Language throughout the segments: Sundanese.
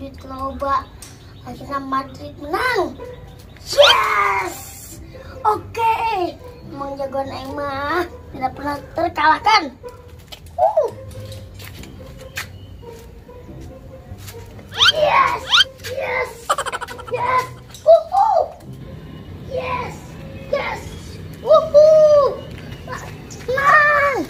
duit loba. Akhirnya Madrid menang. Yes. Oke. Emang jagoan aing mah tidak pernah terkalahkan. Yes, yes, yes. Woohoo. Yes, yes. Woohoo. Menang.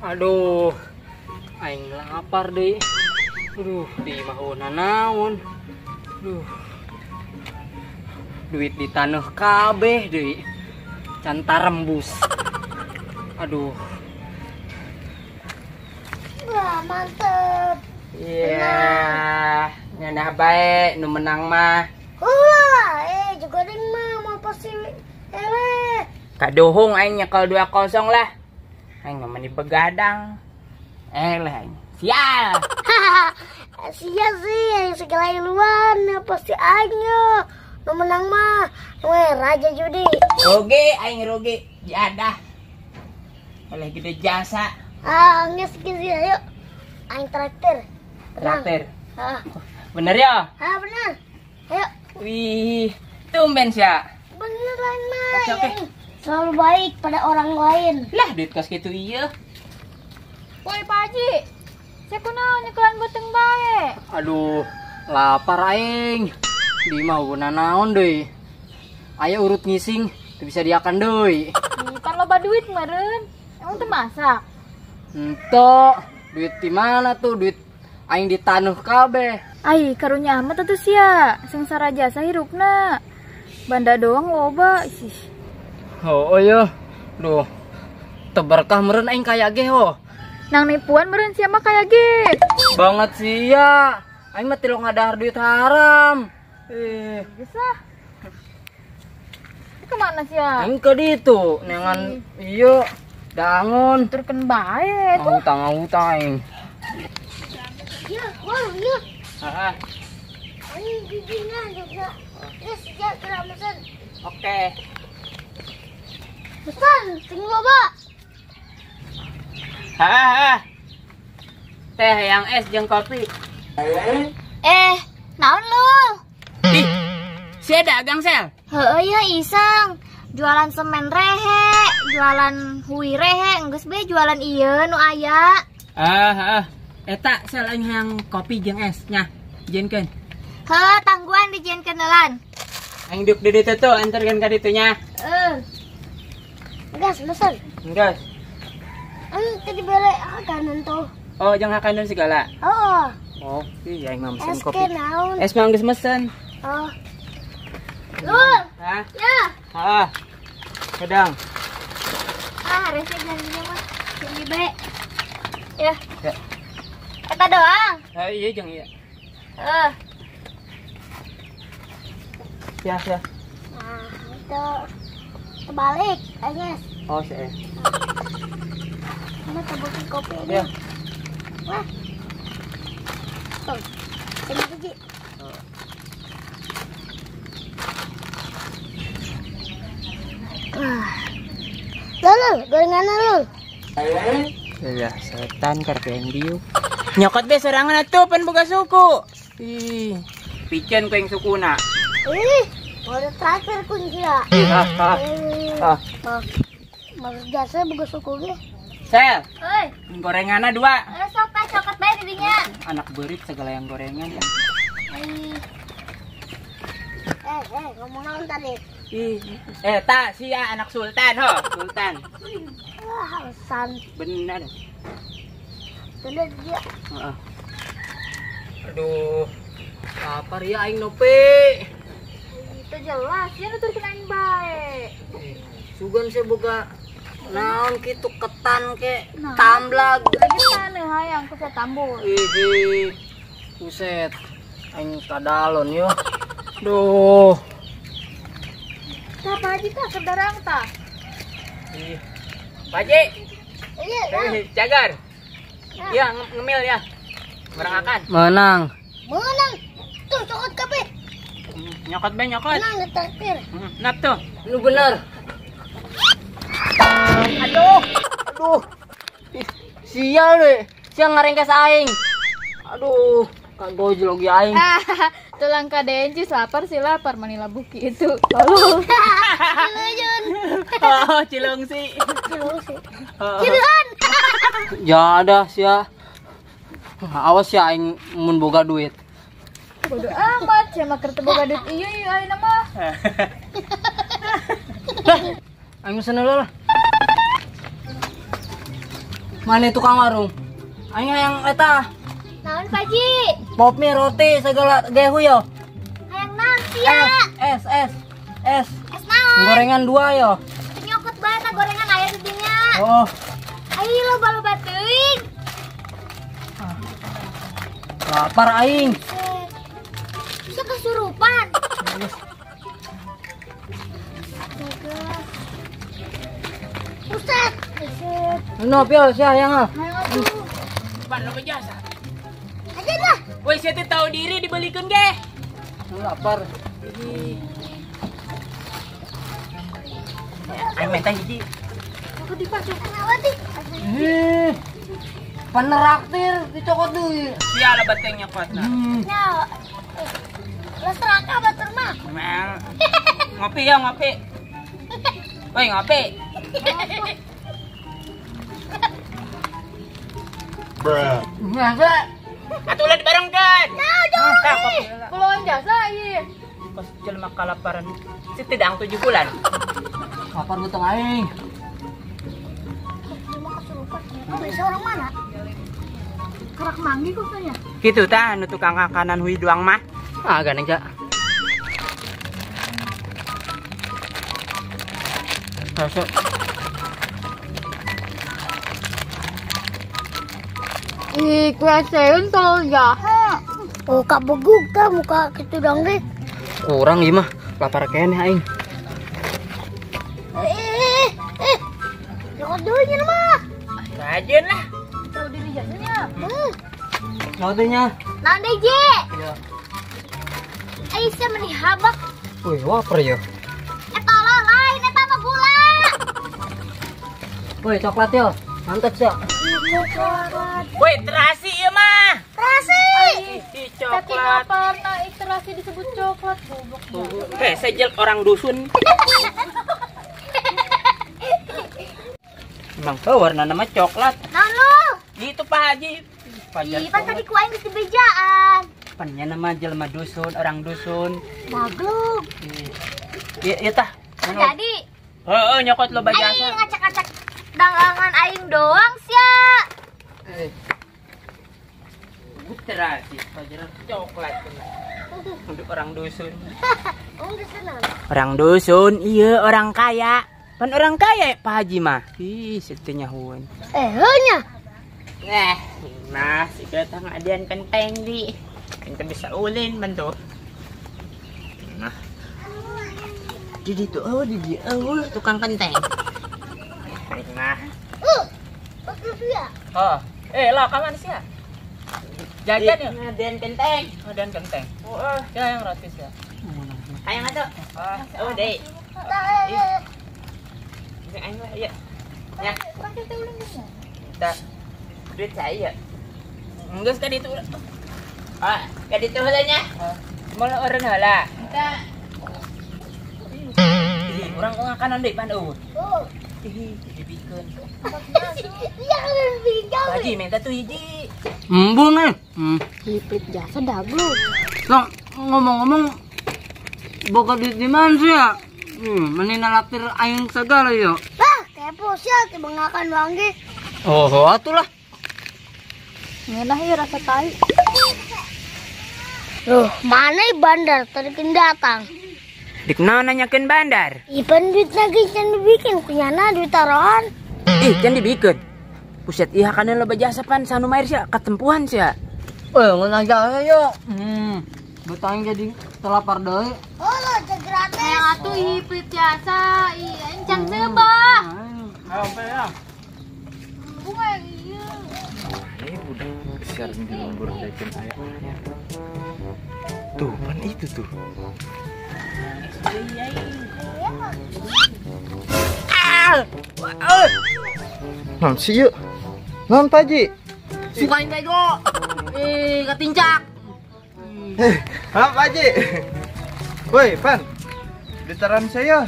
Aduh, aing lapar deh. Aduh, di imah naon. Aduh, duit di tanah kabeh deh. Can tarembus. Aduh. Wah, mantep. Iya, yeah, nyanah bae nu menang mah. Wah, juga ding mah mau pasti eleh. Kaduhung aing nyekel 2-0 lah. Aing mah meni begadang. Eleh aing. Sial. Sial sih, aing segala iluan pasti aing nu menang mah. Weh, raja judi. Rugi aing rugi. Jadah. Oleh gede jasa. Ah, geus geus ayo. Aing traktir. Traktir. Ah. Bener ya? Ah, bener. Ayo. Wih, tumben sia. Beneran mah. Oke, oke. Selalu baik pada orang lain. Lah, duit kos gitu iya. Woi, Pak Haji. Saya kunaon nyekelan beuteung bae. Aduh, lapar aing. Di imah naon deui. Aya urut ngising, teu bisa diakan deui. Ih, pan loba duit meureun. Emang teu masak? Entok, duit di mana tuh? Duit aing di taneuh kabeh. Ai, karunya amat atuh sia. Sengsara jasa hirupna. Banda doang loba. Ih. Oh, iya. Duh. Teu berkah meureun aing kaya ge ho. Nang nipuan meureun sia mah kaya ge. Banget sia. Aing mah tilok ngadahar duit haram. Geus ah. Kemana sia? Aing ke ditu, neangan ieu dangun. Turkeun bae tuh. Utang-utang aing. Ya, wah, ya. Heeh. Aing giginya juga. Geus sia geura mesen. Oke. Pesan sing loba. Heeh. Teh yang es jeung kopi. Naon lu? Ih, sia dagang sel? Heeh ya iseng. Jualan semen rehe, jualan hui rehe, geus be jualan ieu nu aya. Heeh. Eta sel aing hayang kopi jeung es nya. Jieunkeun. Heuh, tangguhan dijieunkeun heulan. Aing diuk di ditu tuh, anterkeun ka ditu nya. Heeh. Gas, mesen. Gas. Aing tadi bere hakanan tuh. Oh, jeung hakanan segala. Oh. Oh, iya aing mah mesen es kopi. Naon? Es mah geus mesen. Oh. Lur. Hah? Ya. Heeh. Sedang. Ah, resep janjinya mah. Janji bae. Ya. Ya. Eta doang. Heh, iya jeung iya. Heeh. Ya, ya. Nah, itu terbalik, Agnes. Oh, sih. Ini tebukin kopi ini. Ya. Wah. Tuh. Ini biji. Ah. Lul, gorengan lul. Lah setan karep yang diuk. Nyokot be sorangan atuh pan boga suku. Ih, piceun ku yang sukuna. Ih, baru terakhir kunci ya. Ah. Maksud jasa boga suku ge. Sel. Oi. Gorenganna 2. Sok tah cokot bae didinya. Anak beurit segala yang gorengan. Ngomong naon tadi? Ih, ta sia anak sultan ho, sultan. Wah, alasan. Bener. Bener dia. Heeh. Aduh, lapar ya aing nope. Itu jelas, ya nuturkeun aing bae. Sugan saya boga naon kitu ketan ke tamblag. Lagi taneuh hayang ku tambul. Ih, buset. Aing kadalon yo. Duh. Tah Pak Haji tah kedarang tah. Ih. Pak Haji. Iya, cagar. Iya, ngemil ya. Merangakan. Menang. Menang. Tuh cokot kabeh. Nyokot be nyokot. Menang ditraktir. Nap tuh. Lu bener. Aduh. Aduh. Sial deh. Sial ngarengkes aing. Aduh. Kagojlog ya aing. Tulang kadencis lapar sih lapar manila buki itu. Tolong. Ciluyun. Oh, cilungsi. Cilungsi. Ciluan. Ya ada sia. Awas ya aing mun boga duit. Bodo amat sia mah keur teu boga duit ieu ieu ayeuna mah. Lah, aing mesen heula lah. Mana tukang warung? Aing hayang eta. Naon Pak Ji? Pop mie roti segala gehu yo. Hayang naon sia? Es es es. Es naon? Gorengan 2 yo. Nyokot bae ta gorengan aya di dinya. Oh. Ayo loba-loba teuing. Lapar aing. Bisa kesurupan. Buset. No, pio sia hayang ah. Hayang atuh. Pan lo jasa. Aja dah. Woi, sia teh tahu diri dibelikeun ge. Lapar. Aing menta hiji. Aku dipacu. Kenapa sih? Ih. Peneraktir dicokot deui. Sia lah bateng nyokotna. Nya. Lah seraka batur mah. Mel. Ngopi ya, ngopi. Woi, ngopi. Bruh. Biasa. Atuh ulah dibarengkeun. Nah, udah. Kulon jasa ieu. Kos jelema kalaparan. Si tidak 7 bulan. Lapar beuteung aing. Jelema kesurupan. Bisa orang mana? Karak manggi kok saya. Kitu tah nu tukang makanan hui doang mah. Ah, gandeng ja. Masuk. Ih, kue seun tolol jaha. Oh, kak begug tah muka kitu dong deh. Kurang ieu mah, lapar keneh aing. Nyokot deui nya mah. Rajin lah. Tahu diri jasanya. Nyokotnya. Naon deui, Ji? Iya. Aisyah meni habak. Wih, waper ya. Tolol lain eta mah gula. Woi, coklat yo. Mantap sih. Woi, terasi ieu mah. Terasi. Ih, Tapi coklat. pernah terasi disebut coklat goblok. Sejel orang dusun. Emang tuh warna nama coklat. Naon lu? Gitu Pak Haji. Pajar. Ih, pan tadi ku aing geus dibejaan. Pannya nama jelema dusun, orang dusun. Daglug. Iya, iya tah. Jadi, Heeh, nyokot loba aing jasa. ngacak-ngacak dagangan aing doang sia. Terasi, pajar coklat. Untuk orang dusun. Oh, geus. Orang dusun, iya orang kaya. Pan orang kaya Pak Haji mah. Ih, setinya huan. Heunya. Nah, si datang adian kenteng di. Kita bisa ulin bantu. Nah. Di tuh, oh di oh tukang kenteng. Nah. Bagus ya. Oh, lah kaman sih ya? Jajan ya? Adian kenteng. Adian kenteng. Oh, ya yang roti ya. Hayang atuh. Oh, deh. Ini aing lah, ya. Ya. Traktir teh ulun di mana? Tak. Duit saya. Enggeus ka ditu. Ah, ka ditu heula nya. Moal eureun heula. Kita. Ih, urang ngakanan deui pan eueuh. Oh. Ih, dibikeun. Iya kan bikin. Haji minta tuh hiji. Embung eh. Lipit jasa daglu. Long, ngomong-ngomong boga duit di mana sih ya? Meni nalapir aing segala yo. Lah, kepo sia teu bengakan wangge. Oh, atulah. Ngeunah ieu rasa tai. Loh, mana bandar tadi datang? Dik naon nanyakeun bandar? Ipan duit lagi can dibikin kunyana duit taruhan. Ih, can dibikeun. Buset, iya kana loba jasa pan sanu mair sia katempuhan sia. Eh, ngeunah jasa yo. Betang jadi telapar deui. Oh, lo gratis. Yang atuh ih pelit jasa, ih aing can sebah. Ayo, ya. Bunga ieu. Ini budak siaran di lembur dajen aya. Tuh, pan itu tuh. Non sih yuk. Non Pak Haji. Sukain bego. Eh, katincak. Hah, Pak Haji. Woi, Pan. Ditaran saya.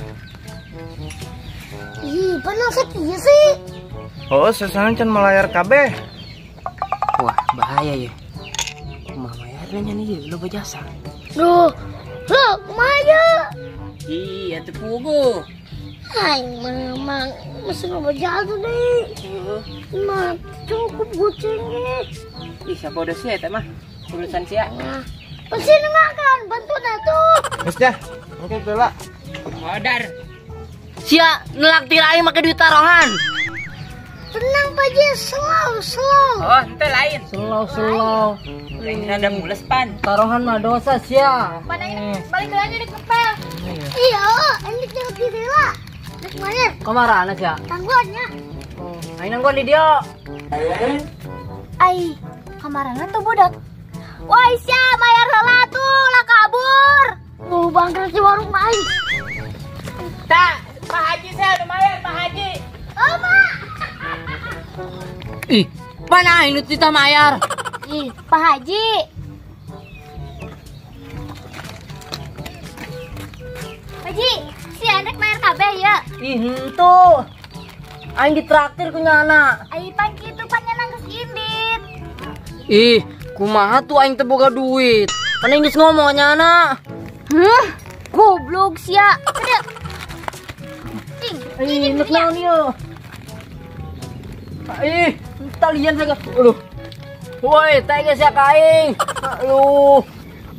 Ih, pan sakit sih. Oh, sesana can melayar kabeh. Wah, bahaya ya. Kumaha mayarna nya nih loba jasa. Loh, loh, kumaha ya? Ih, atuh puguh. Aing memang mesti loba jasa deh. Mah cukup goceng ge. Ih, sabodo sia eta mah. Urusan sia. Nah, pasti makan, bantu atuh. Geus nya. Oke, bela. Modar. Sia nelaktir aing make duit taruhan. Tenang Pak Haji, slow, slow. Oh, ente lain. Slow, slow. Lain rada mules pan. Taruhan mah dosa sia. Pan aing balik lagi nih kepel. Iya, ini jangan kiri lah. Rek mayar. Kamarana sia? Tangguannya. Oh, aing nangguan di dia. Ai, kamarana tuh budak. Wah, sia mayar heula tuh lah kabur. Mau bangkrut di warung aing. Tak, Pak Haji saya udah mayar, Pak Haji. Oh, Pak. Ih, mana aing nu tita mayar? Ih, Pak Haji. Pak Haji, si anak mayar kabeh ya. Ih, henteu. Aing ditraktir ku nyana. Ai pan kitu pan nyana geus indit. Ih, kumaha tuh aing teu boga duit. Pan aing geus ngomong nyana. Hah? Goblok sia. Kedek. Cing, Ih, nek naon ieu? Ih, talian saja. Aduh. Woi, tega sia ka aing. Aduh.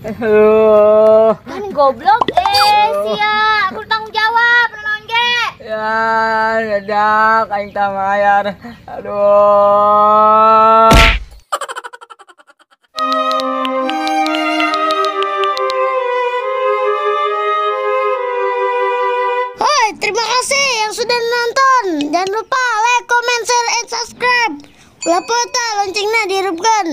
Aduh. Kan goblok sia, aku tanggung jawab naon ge. Ya, dadak aing tah mayar. Aduh. Hoi, terima kasih yang sudah nonton. Jangan lupa like, comment, share, and subscribe. Ulah pota loncengnya dihidupkan.